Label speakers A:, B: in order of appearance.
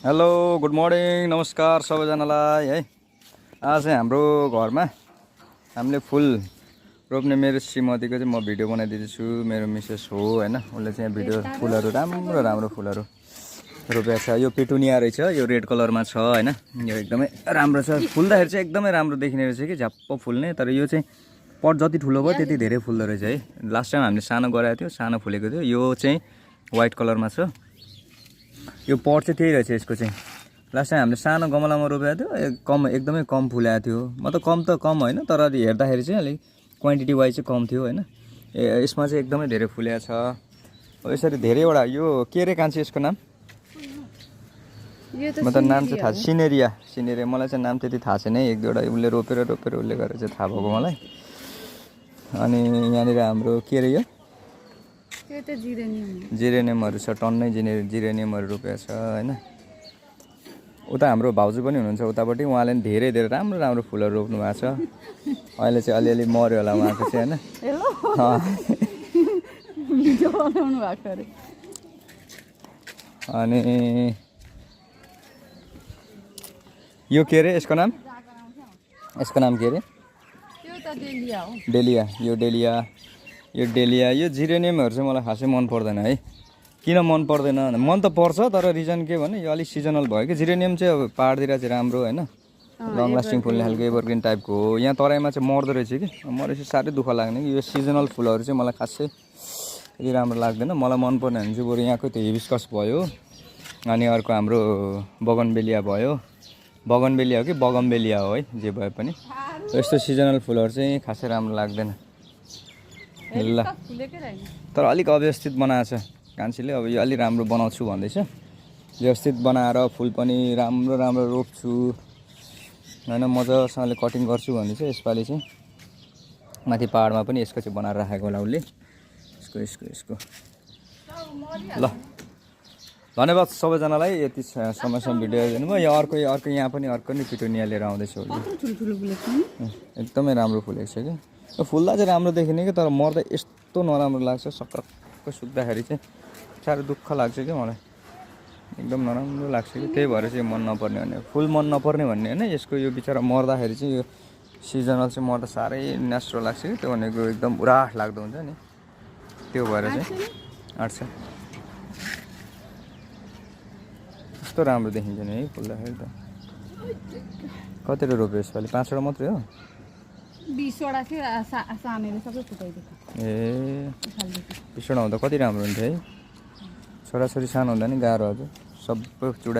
A: Hello good morning नमस्कार सबैजनालाई है। आज चाहिँ हाम्रो घरमा हामीले फुल रोप्ने मेरो श्रीमतीको चाहिँ म भिडियो बनाइदिँदैछु। मेरो मिसेस हो हैन, उसले चाहिँ भिडियो फुलहरू राम्रो राम्रो फुलहरू रोपेको छ। यो पेटुनिया रहेछ, यो रेड कलरमा छ हैन। यो एकदमै राम्रो छ, फुल्दाखेरि चाहिँ एकदमै राम्रो देखिने रहेछ कि झ्याप्प फुल्ने। तर यो चाहिँ पट जति ठुलो भयो त्यति धेरै फुल्दो रहेछ है। लास्ट टाइम हामीले सानो गराएको थियो, सानो फुलेको थियो। यो चाहिँ व्हाइट कलरमा छ। यो पट चाहिँ त्यही रहेछ यसको चाहिँ। लास्ट टाइम हामीले सानो गमलामा रोपेको थियो, एकदमै कम फुलेको थियो। मतलब कम होइन, तर हेर्दाखेरि चाहिँ अलिक क्वान्टिटी वाइज चाहिँ कम थियो हैन। यसमा चाहिँ एकदमै धेरै फुलेको छ। यसरी धेरैवटा यो के रे कान्छी यसको नाम? मतलब नाम चाहिँ थाहा छ, सिनेरिया। मलाई चाहिँ नाम त्यति थाहा छैन है। एक दुईवटा उसले रोपेर उसले गरेर चाहिँ थाहा भएको मलाई। अनि यहाँनिर हाम्रो के रे यो जिरेनियमहरू छ, टन्नै जिरेनियमहरू रोपेको छ हैन। उता हाम्रो भाउजू पनि हुनुहुन्छ उतापट्टि, उहाँले पनि धेरै धेरै राम्रो राम्रो फुलहरू रोप्नु भएको छ। अहिले चाहिँ अलिअलि मर्यो होला उहाँको चाहिँ हैन। अनि यो के रे यसको नाम के रे? डेलिया। यो जिरेनियमहरू चाहिँ मलाई खासै मन पर्दैन है। किन मन पर्दैन? मन त पर्छ, तर रिजन के भने यो अलिक सिजनल भयो कि। जिरेनियम चाहिँ अब पाहाडतिर चाहिँ राम्रो होइन, लङ लास्टिङ फुल्ने खालको एभरग्रिन टाइपको हो। यहाँ तराईमा चाहिँ मर्दो रहेछ कि, मरेपछि साह्रै दुःख लाग्ने कि। यो सिजनल फुलहरू चाहिँ मलाई खासै यति राम्रो लाग्दैन। मलाई मनपर्ने भने चाहिँ बरु यहाँको त्यो हिबिस्कस भयो, अनि अर्को हाम्रो बगनबेलिया भयो। बगनबेलिया हो कि बगमबेलिया हो है, जे भए पनि यस्तो सिजनल फुलहरू चाहिँ खासै राम्रो लाग्दैन ल। तर अलिक अव्यवस्थित बनाएको छ कान्छीले। अब यो अलि राम्रो बनाउँछु भन्दैछ, व्यवस्थित बनाएर फुल पनि राम्रो राम्रो रोप्छु हैन, मजासँगले कटिङ गर्छु भन्दैछ। यसपालि चाहिँ माथि पहाडमा पनि यसको चाहिँ बनाएर राखेको होला उसले। यसको ल। धन्यवाद सबैजनालाई यति समयसम्म भिडियो हेर्नु भयो। यो अर्को यहाँ पनि अर्को नै पिटुनिया लिएर आउँदैछ उसले। एकदमै राम्रो फुलेको छ कि। यो फुल्दा चाहिँ राम्रो देखिने कि, तर मर्दा यस्तो नराम्रो लाग्छ। सक्करको सुक्दाखेरि चाहिँ साह्रो दुःख लाग्छ कि मलाई, एकदम नराम्रो लाग्छ कि। त्यही भएर चाहिँ मन नपर्ने भन्ने, फुल मन नपर्ने भन्ने होइन। यसको यो बिचरा मर्दाखेरि चाहिँ यो सिजनल चाहिँ मर्दा साह्रै नेचुरल लाग्छ कि। त्यो भनेको एकदम उराठ लाग्दो हुन्छ नि, त्यो भएर चाहिँ आँट्छ। कस्तो राम्रो देखिन्छ नि है फुल्दाखेरि त। कतिवटा रोप्यो यसपालि? 5वटा मात्रै हो?
B: 20वटा थियो सानोले सबै फुटाइदिएको।
A: ए 20वटा हुँदा कति राम्रो हुन्थ्यो है। छोराछोरी सानो हुँदा नि गाह्रो हजुर, सबै चुडा